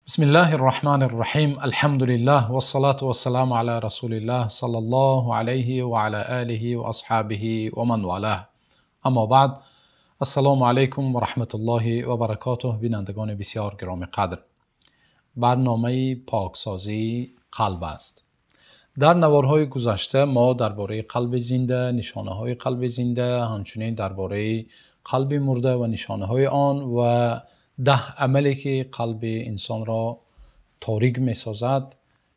بسم الله الرحمن الرحيم، الحمد لله والصلاة والسلام على رسول الله صلى الله عليه وعلى آله وأصحابه ومن والاه. أما بعد، السلام علیکم و رحمت الله و برکاته. بینندگان بسیار گرامی قدر، برنامه پاکسازی قلب است. در نوارهای گذشته ما درباره قلب زنده، نشانه های قلب زنده، همچنین درباره قلب مرده و نشانه های آن و 10 عملی که قلب انسان را تاریک می سازد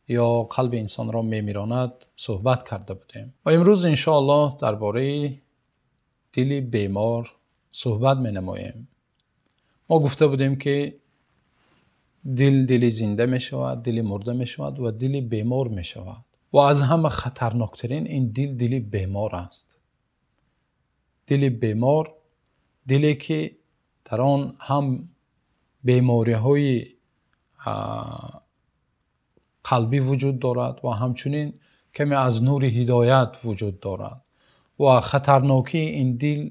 یا قلب انسان را می میراند صحبت کرده بودیم. و امروز انشاءالله درباره دل بیمار صحبت می نماییم. ما گفته بودیم که دل دل زنده می شود، دل مرده می شود و دل بیمار می شود. و از همه خطرناکترین این دل دل بیمار است. دل بیمار، دلی که در آن هم بیماری های قلبی وجود دارد و همچنین کمی از نور هدایت وجود دارد. و خطرناکی این دل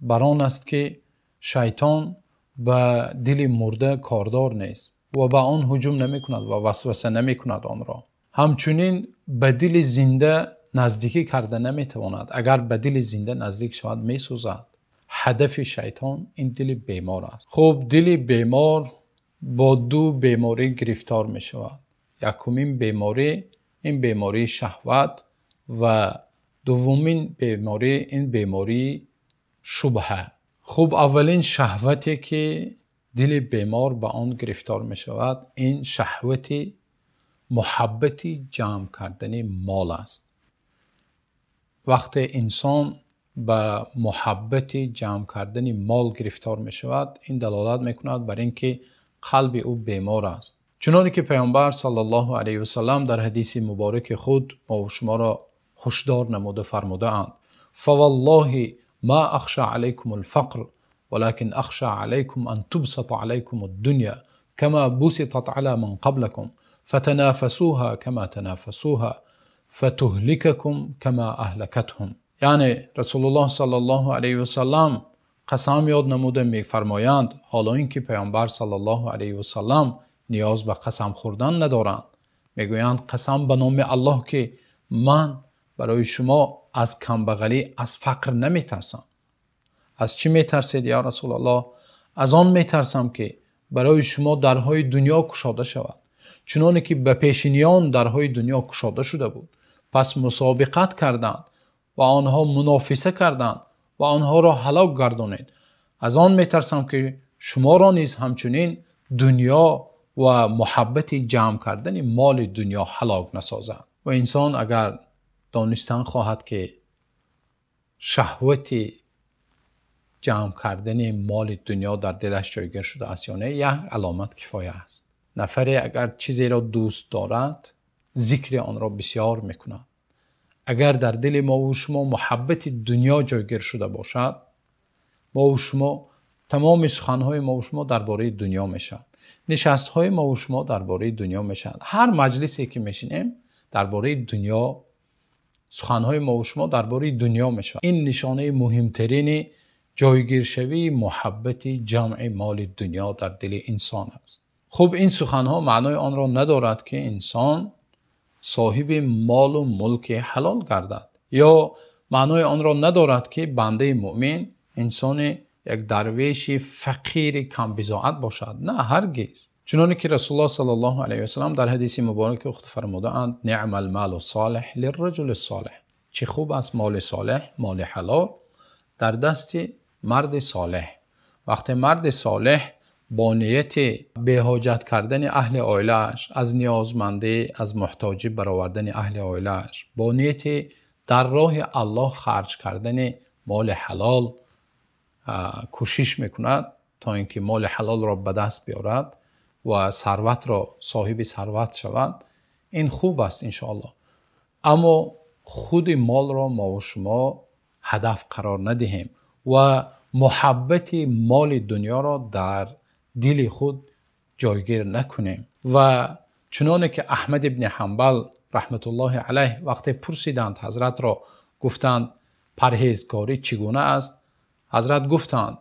بر آن است که شیطان به دل مرده کاردار نیست و به آن هجوم نمی کند و وسوسه نمی کند آن را. همچنین به دل زنده نزدیکی کرده نمی تواند. اگر به دل زنده نزدیک شود می سوزد. هدف شیطان این دل بیمار است. خب دل بیمار با دو بیماری گرفتار می شود. یکمین بیماری این بیماری شهوت و دومین بیماری این بیماری شبهه. خب اولین شهوتی که دل بیمار به آن گرفتار می شود این شهوت محبت جمع کردن مال است. وقتی انسان به محبت جمع کردن مال گرفتار می شود، این دلالت می کند بر اینکه قلب او بیمار است. چنانکه که پیامبر صلی الله علیه و سلم در حدیث مبارک خود ما و شما را هشدار نموده فرموده اند: فوالله ما اخشى علیکم الفقر ولكن اخشى علیکم ان تبسط علیکم الدنیا كما بسطت على من قبلكم فتنافسوها كما تنافسوها فتهلككم كما اهلكتهم. یعنی رسول الله صلی الله علیه و سلم قسم یاد نموده میفرمایند، حالا اینکه پیامبر صلی الله علیه و سلم نیاز به قسم خوردن ندارند، میگویند قسم به نام الله که من برای شما از کمبغلی، از فقر نمیترسم. از چی میترسید یا رسول الله؟ از آن میترسم که برای شما درهای دنیا کشاده شود، چنانه که به پیشینیان درهای دنیا کشاده شده بود. پس مسابقت کردند و آنها منافسه کردند و آنها را هلاک گردانید. از آن میترسم که شما را نیز همچنین دنیا و محبت جمع کردن مال دنیا هلاک نسازد. و انسان اگر دانستن خواهد که شهوت جمع کردن مال دنیا در دلش جایگیر شده است یا نه، یک علامت کفایه است. نفری اگر چیزی را دوست دارد ذکر آن را بسیار میکند. اگر در دل ما و شما محبت دنیا جایگیر شده باشد، ما و شما تمام سخنهای ما و شما درباره دنیا میشود، نشستهای ما و شما درباره دنیا میشود، هر مجلسی که میشینیم درباره دنیا، سخنهای ما و شما درباره دنیا میشود. این نشانه مهمترین جایگیرشوی محبت جمع مال دنیا در دل انسان است. خب این سخنها معنای آن را ندارد که انسان صاحب مال و ملک حلال گردد، یا معنای آن را ندارد که بنده مؤمن انسان یک درویش فقیر کم بضاعت باشد. نه، هرگز. چنانکه که رسول الله صلی الله علیه و سلم در حدیث مبارک خود فرموده اند: نعم المال الصالح للرجل الصالح. چه خوب است مال صالح، مال حلال در دست مرد صالح. وقتی مرد صالح با نیت بهاجت کردن اهل عائله‌اش، از نیازمندی، از محتاجی برآوردن اهل عائله‌اش، با نیت در راه الله خرج کردن مال حلال کوشش میکند تا اینکه مال حلال را به دست بیارد و ثروت را صاحب ثروت شود، این خوب است انشاءالله. اما خود مال را ما و شما هدف قرار ندهیم و محبت مال دنیا را در دل خود جایگیر نکنیم. و چنانه که احمد ابن حنبل رحمت الله علیه وقتی پرسیدند حضرت را، گفتند پرهیزکاری چگونه است؟ حضرت گفتند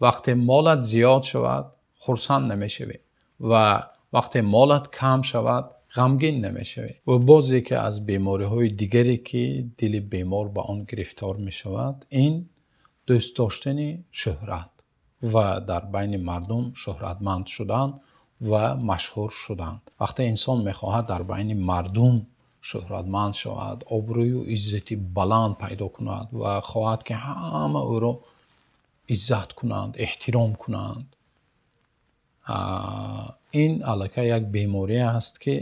وقتی مالت زیاد شود خرسند نمیشوی و Вақте молат кам шавад, ғамгин намешавӣ. Ва боз яке аз бемориҳои дигаре, ки дили бемор ба он гирифтор мешавад, ин дӯст доштани шӯҳрат ва дар байни мардум шӯҳратманд шудан ва машҳур шудан. Вақте инсон мехоҳад дар байни мардум шӯҳратманд шавад, обрӯю иззати баланд пайдо кунад ва хоҳад, ки ҳама ӯро иззат кунанд, эҳтиром кунанд, ин аллакай як беморӣ аст, ки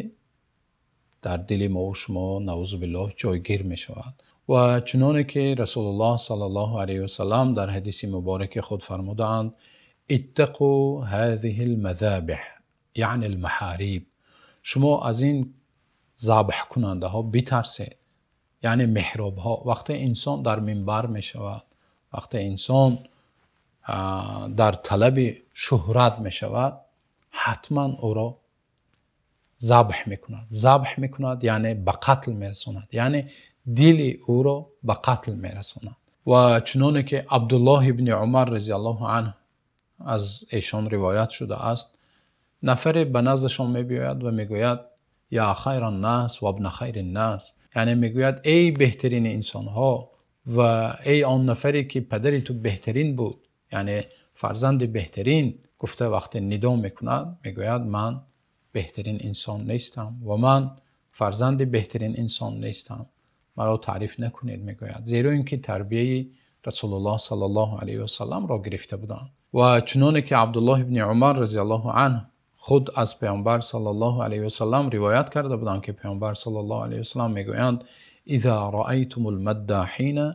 дар дили мо ва шумо, наъузу биллоҳ, ҷойгир мешавад. Ва чуноне ки Расулуллоҳ саллаллоҳу алайҳи васаллам дар ҳадиси мубораки худ фармудаанд: «Иттақу ҳазиҳил мазобиҳ, яъни л-маҳариб». Шумо аз ин забҳкунандаҳо битарсед, яъне меҳробҳо. Вақте инсон дар минбар мешавад, вақте инсон дар талаби шӯҳрат мешавад, ҳатман ӯро забҳ мекунад. Забҳ мекунад, яъне ба қатл мерасонад, яъне дили ӯро ба қатл мерасонад. Ва чуноне ки Абдуллоҳ ибни Умар разияллоҳу анҳу аз эшон ривоят шудааст, нафаре ба наздашон мебиёяд ва мегӯяд: «Я хайран нас ва ибна хайрин нас», яъне мегӯяд: «Эй беҳтарини инсонҳо ва эй он нафаре, ки падари ту беҳтарин буд», яъне фарзанди беҳтарин гуфта вақте нидо мекунад, мегӯяд: «Ман беҳтарин инсон нестам ва ман фарзанди беҳтарин инсон нестам, маро таъриф накунед», мегӯяд. Зеро ин ки тарбияи Расулуллоҳ саллаллоҳу алайҳи васалламро гирифта буданд. Ва чуноне ки Абдуллоҳ ибни Умар разияллоҳу анҳу худ аз Паёмбар саллаллоҳу алайҳи васаллам ривоят карда буданд, ки Паёмбар саллаллоҳу алайҳи васаллам мегӯянд: «Иза раайтумул маддаҳина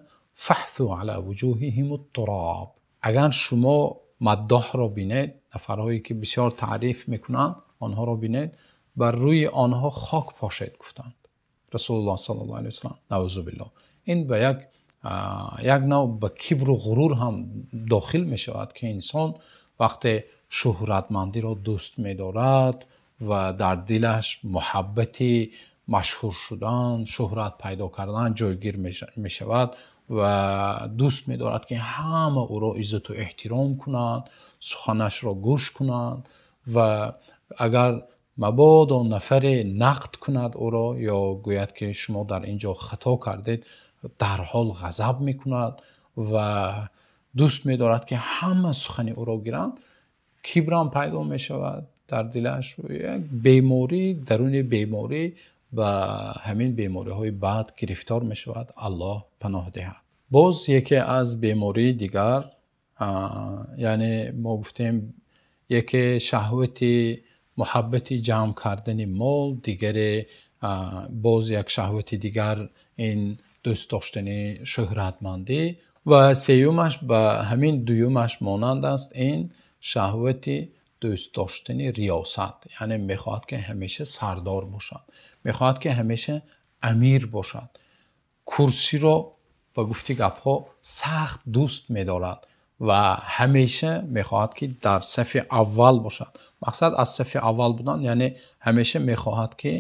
фаҳсу ала вуҷуҳиҳимут туроб». Агар шумо маддоҳро бинед, нафарҳое ки бисёр таъриф мекунанд, онҳоро бинед, бар рӯи онҳо хок пошед, гуфтанд Расулуллоҳ саллаллоҳу алайҳи васаллам. Наъузу биллоҳ. Ин ба як навъ ба кибру ғурур ҳам дохил мешавад, ки инсон вақте шӯҳратмандиро дӯст медорад ва дар дилаш муҳаббати машҳур шудан, шӯҳрат пайдо кардан ҷойгир мешавад ва дӯст медорад, ки ҳама ӯро иззату эҳтиром кунанд, суханашро гӯш кунанд, ва агар мабодо нафаре нақд кунад ӯро ё гӯяд, ки шумо дар ин ҷо хато кардед, дарҳол ғазаб мекунад ва дӯст медорад, ки ҳама сухани ӯро гиранд. Кибрам пайдо мешавад дар дилаш, як беморӣ даруни беморӣ, ба ҳамин бемориҳои бад гирифтор мешавад. Аллоҳ паноҳ диҳад. Боз яке аз бемории дигар, яъне мо гуфтем, яке шаҳвати муҳаббати ҷамъ кардани мол, дигаре боз як шаҳвати дигар ин дӯст доштани шӯҳратмандӣ, ва сеюмаш ба ҳамин дуюмаш монанд аст, ин шаҳвати дӯст доштани риёсат. Яъне мехоҳад, ки ҳамеша сардор бошад, мехоҳад, ки ҳамеша амир бошад, курсиро ба гуфти гапҳо сахт дӯст медорад ва ҳамеша мехоҳад, ки дар сафи аввал бошад. Мақсад аз сафи аввал будан, яъне ҳамеша мехоҳад, ки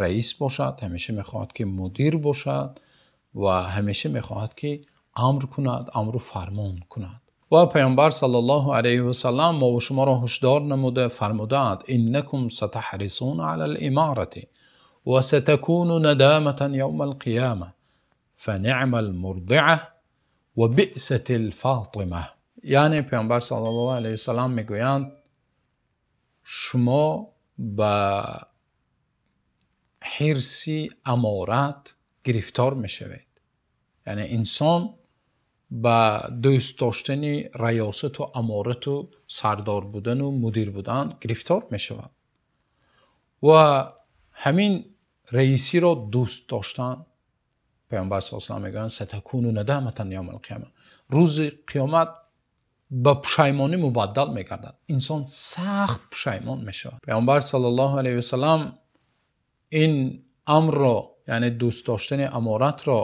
раис бошад, ҳамеша мехоҳад, ки мудир бошад ва ҳамеша мехоҳад, ки амр кунад, амру фармон кунад. Ва Паёмбар саллаллоҳу алайҳи васаллам мо ва шуморо ҳушдор намуда фармудаанд: «Иннакум сатаҳрисуна алал иморати ва сатакуну надаматан явмал қиёма, фаниъмал мурдиа ва биъсатил фотима». Яъне Паёмбар саллаллоҳу алайҳи васаллам мегӯянд: шумо ба ҳирси аморат гирифтор мешавед. Яъне инсон ба дӯст доштани раёсату аморату сардор будану мудир будан гирифтор мешавад. Ва ҳамин раисиро дӯст доштан, Паёмбар саллаллоҳу алайҳи васаллам мегӯянд: «Сатакуну надаматан явмал қиёма», рӯзи қиёмат ба пушаймонӣ мубаддал мегардад. Инсон сахт пушаймон мешавад. Паёмбар саллаллоҳу алайҳи васаллам ин амрро, яъне дӯст доштани аморатро,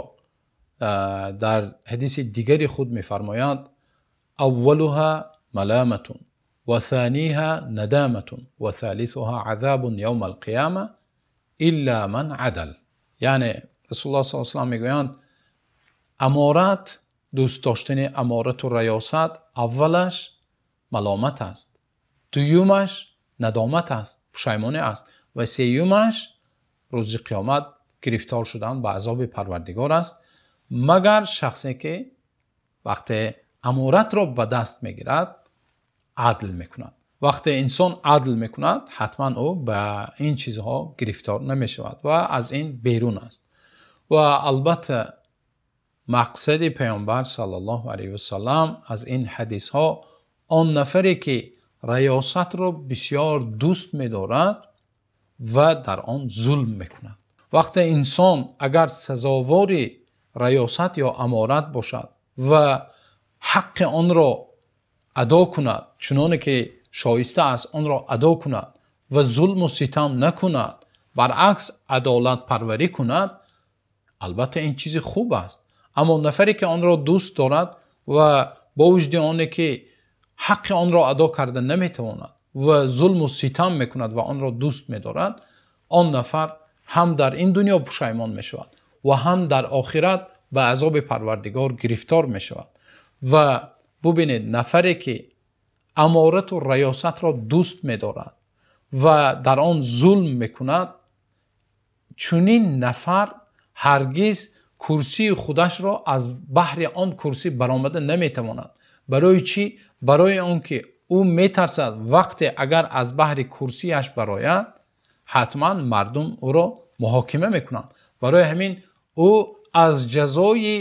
дар ҳадиси дигари худ мефармоянд: «Аввалуҳа маламатун ва сониҳа надаматун ва солисуҳа азабун явмал қиёма илла ман адал». Яъне Расулуллоҳ саллаллоҳу алайҳи васаллам мегӯянд: аморат, дӯст доштани аморату раёсат, аввалаш маломат аст, дуюмаш надомат аст, пушаймонӣ аст ва сеюмаш рӯзи қиёмат гирифтор шудан ба азоби Парвардигор аст. Магар шахсе ки вақте аморатро ба даст мегирад, адл мекунад. Вақте инсон адл мекунад, ҳатман ӯ ба ин чизҳо гирифтор намешавад ва аз ин берун аст. Ва албатта мақсади Паёмбар саллаллоҳу алайҳи васаллам аз ин ҳадисҳо он нафаре ки риёсатро бисёр дӯст медорад ва дар он зулм мекунад. Вақте инсон агар сазовори риёсат ё аморат бошад ва ҳаққи онро адо кунад, чуноне ки шоиста аст онро адо кунад ва зулму ситам накунад, баръакс адолатпарварӣ кунад, албатта ин чизи хуб аст. Аммо нафаре ки онро дӯст дорад ва бо вуҷуди оне ки ҳаққи онро адо карда наметавонад ва зулму ситам мекунад ва онро дӯст медорад, он нафар ҳам дар ин дунё пушаймон мешавад ва ҳам дар охират ба азоби Парвардигор гирифтор мешавад. Ва бубинед, нафаре ки аморату риёсатро дӯст медорад ва дар он зулм мекунад, чунин нафар ҳаргиз курсии худашро аз баҳри он курсӣ баромада наметавонад. Барои чӣ? Барои он ки ӯ метарсад вақте агар аз баҳри курсияш барояд, ҳатман мардум ӯро муҳокима мекунанд. Барои ҳамин ӯ аз ҷазои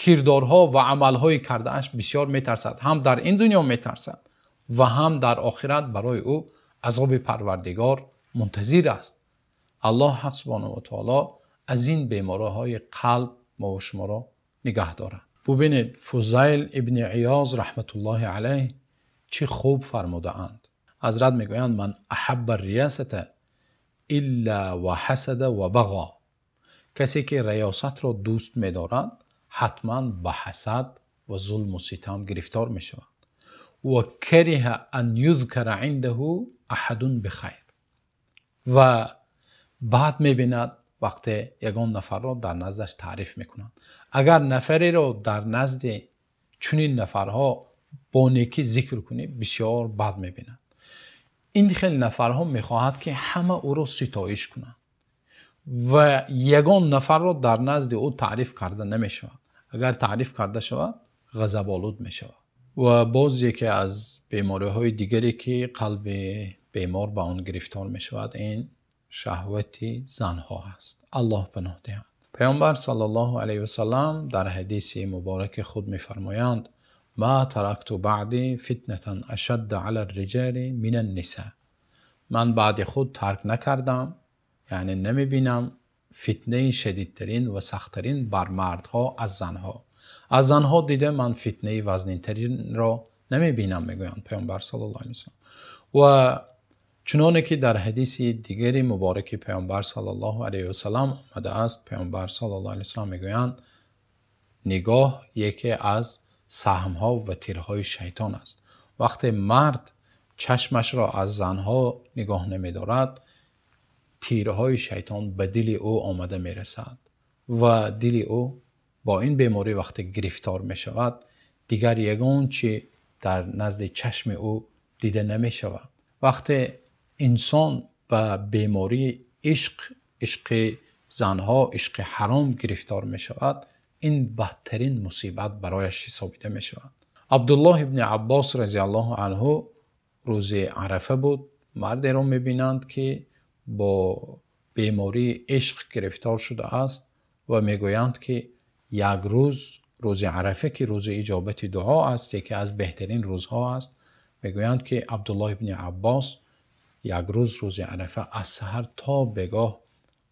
кирдорҳо ва амалҳои кардааш бисёр метарсад. Ҳам дар ин дунё метарсад ва ҳам дар охират барои ӯ азоби Парвардигор мунтазир аст. Аллоҳ ҳақ субҳонаҳу ва таоло аз ин бемориҳои қалб мо ва шуморо нигаҳ дорад. Бубинед, Фузайл ибни Иёз раҳматуллоҳи алайҳ чӣ хуб фармудаанд. Ҳазрат мегӯянд: ман аҳабба риёсата илла ва ҳасада ва бағо. Касе ки риёсатро дӯст медорад, ҳатман ба ҳасад ва зулму ситам гирифтор мешавад. Ва кариҳа ан юзкара индаҳу аҳадун бихайр. Ва баъд мебинад вақте ягон нафарро дар наздаш таъриф мекунанд. Агар нафареро дар назди чунин нафарҳо бо некӣ зикр кунӣ, бисёр бад мебинад. Ин хел нафарҳо мехоҳад ки ҳама ӯро ситоиш кунанд ва ягон нафарро дар назди ӯ таъриф карда намешавад. Агар таъриф карда шавад, ғазаболуд мешавад. Ва боз яке аз бемориҳои дигаре ки қалби бемор ба он гирифтор мешавад, ин шаҳвати занҳо аст. Аллоҳ паноҳ диҳад. Паёмбар саллаллоҳу алайҳи васаллам дар ҳадиси мубораки худ мефармоянд: ма таракту баъди фитнатан ашадда ала риҷали минан ниса. Ман баъди худ тарк накардам, яъне намебинам фитнаи шадидтарин ва сахттарин бар мардҳо аз занҳо. Аз занҳо дида ман фитнаи вазнинтаринро намебинам, мегӯянд Паёмбар саллаллоҳу алайҳи васаллам. Ва чуноне ки дар ҳадиси дигари мубораки Паёмбар саллаллоҳу алайҳи васаллам омадааст, Паёмбар саллаллоҳу алайҳи васаллам мегӯянд: нигоҳ яке аз саҳмҳо ва тирҳои шайтон аст. Вақте мард чашмашро аз занҳо нигоҳ намедорад, тирҳои шайтон ба дили ӯ омада мерасад ва дили ӯ бо ин беморӣ вақте гирифтор мешавад, дигар ягон чи дар назди чашми ӯ дида намешавад. Вақте инсон ба бемории ишқ, ишқи занҳо, ишқи ҳаром гирифтор мешавад, ин бадтарин мусибат барояш ҳисобида мешавад. Абдуллоҳ ибни Аббос разияллоҳу анҳу рӯзи Арафа буд, мардеро мебинанд ки бо бемории ишқ гирифтор шудааст ва мегӯянд ки як рӯз, рӯзи Арафа ки рӯзи иҷобати дуо аст, яке аз беҳтарин рӯзҳо аст, мегӯянд ки Абдуллоҳ ибни Аббос як рӯз, рӯзи Арафа, аз саҳар то бегоҳ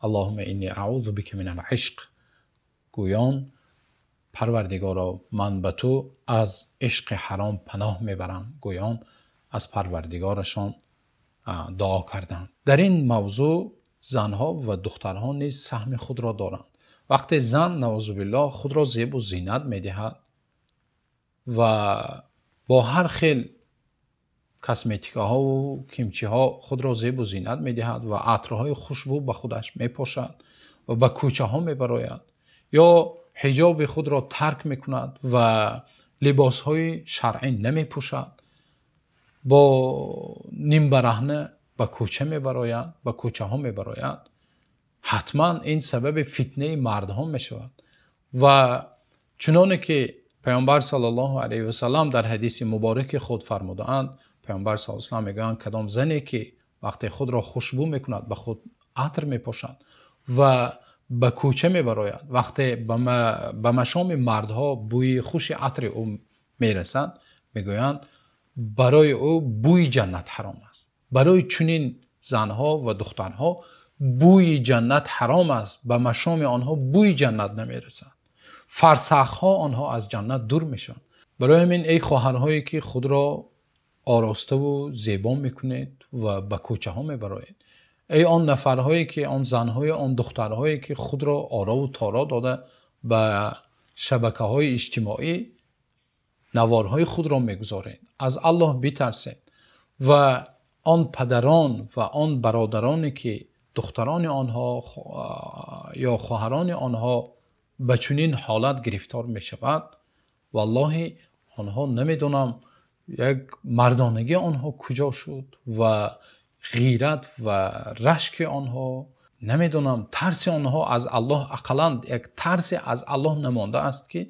Аллоҳумма инни аъузу бика минал ишқ гӯён: Парвардигоро, ман ба ту аз ишқи ҳаром паноҳ мебарам, гӯён аз Парвардигорашон дуо карданд. Дар ин мавзӯъ занҳо ва духтарҳо низ саҳми худро доранд. Вақте зан наъузубиллоҳ худро зебу зинат медиҳад ва бо ҳар хел косметикаҳову кимчиҳо худро зебу зинат медиҳад ва атрҳои хушбӯ ба худаш мепошад ва ба кӯчаҳо мебарояд ё ҳиҷоби худро тарк мекунад ва либосҳои шаръӣ намепӯшад, бо нимбараҳна ба кӯча мебарояд, ба кӯчаҳо мебарояд, ҳатман ин сабаби фитнаи мардҳо мешавад. Ва чуноне ки Паёмбар саллаллоҳу алайҳи васаллам дар ҳадиси мубораки худ фармудаанд, Паёмбар саллаллоҳу алайҳи васаллам мегӯянд: кадом зане ки вақте худро хушбӯ мекунад, ба худ атр мепошад ва ба кӯча мебарояд, вақте ба машоми мардҳо бӯи хуши атри ӯ мерасад, мегӯянд барои ӯ бӯи ҷаннат ҳаром аст. Барои чунин занҳо ва духтарҳо бӯи ҷаннат ҳаром аст, ба машоми онҳо бӯи ҷаннат намерасад, фарсахҳо онҳо аз ҷаннат дур мешаванд. Барои ҳамин эй хоҳарҳое ки худро ороставу зебо мекунед ва ба кӯчаҳо мебароед, эй он нафарҳое ки, он занҳои, он духтарҳое ки худро орову торо дода ба шабакаҳои иҷтимоӣ наворҳои худро мегузоред, аз Аллоҳ битарсед. Ва он падарон ва он бародароне ки духтарони онҳо ё хоҳарони онҳо ба чунин ҳолат гирифтор мешавад, валлоҳи онҳо намедонам як мардонагии онҳо куҷо шуд ва ғайрат ва рашки онҳо, намедонам тарси онҳо аз Аллоҳ, ақаллан як тарсе аз Аллоҳ намондааст ки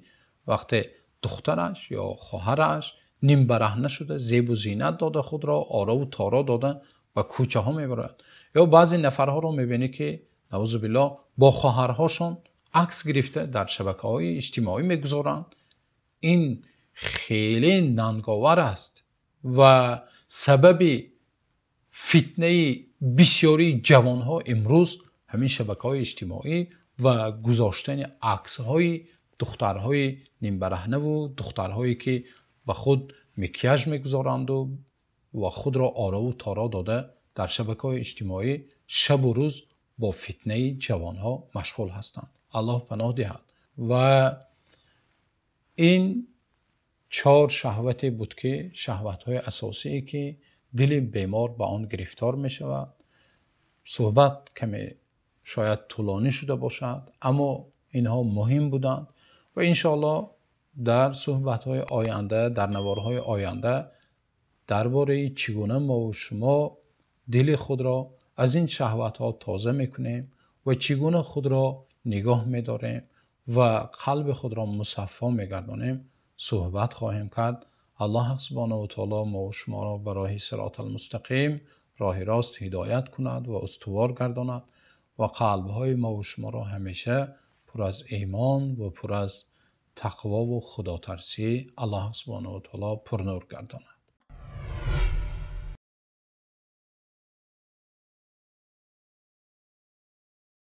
вақте духтараш ё хоҳараш нимбараҳна шуда, зебу зинат дода, худро орову торо дода ба кӯчаҳо мебарад. Ё баъзе нафарҳоро мебинӣ ки наъӯзу биллоҳ бо хоҳарҳошон акс гирифта дар шабакаҳои иҷтимоӣ мегузоранд. Ин хеле нанговар аст ва сабаби фитнаи бисёри ҷавонҳо имрӯз ҳамин шабакаҳои иҷтимоӣ ва гузоштани аксҳои духтарҳои нимбараҳнаву духтарҳое ки ба худ макияж мегузоранд ва худро орову торо дода дар шабакаҳои иҷтимоӣ шабу рӯз бо фитнаи ҷавонҳо машғул ҳастанд. Аллоҳ паноҳ диҳад. Ва ин чор шаҳвате буд ки шаҳватҳои асосие ки дили бемор ба он гирифтор мешавад. Суҳбат каме шояд тӯлонӣ шуда бошад, аммо инҳо муҳим буданд ва иншоаллоҳ дар суҳбатҳои оянда, дар наворҳои оянда дар бораи чӣ гуна мо ва шумо дили худро аз ин шаҳватҳо тоза мекунем ва чӣ гуна худро нигоҳ медорем ва қалби худро мусаффо мегардонем суҳбат хоҳем кард. Аллоҳ субҳонаҳу ва таъоло мо ва шуморо ба роҳи сироти мустақим, роҳи рост ҳидоят кунад ва устувор гардонад ва қалбҳои мо ва шуморо ҳамеша пур аз имон ва пур аз тақво ва худотарсӣ Аллоҳ субҳонаҳу ва таъоло пурнур гардонад.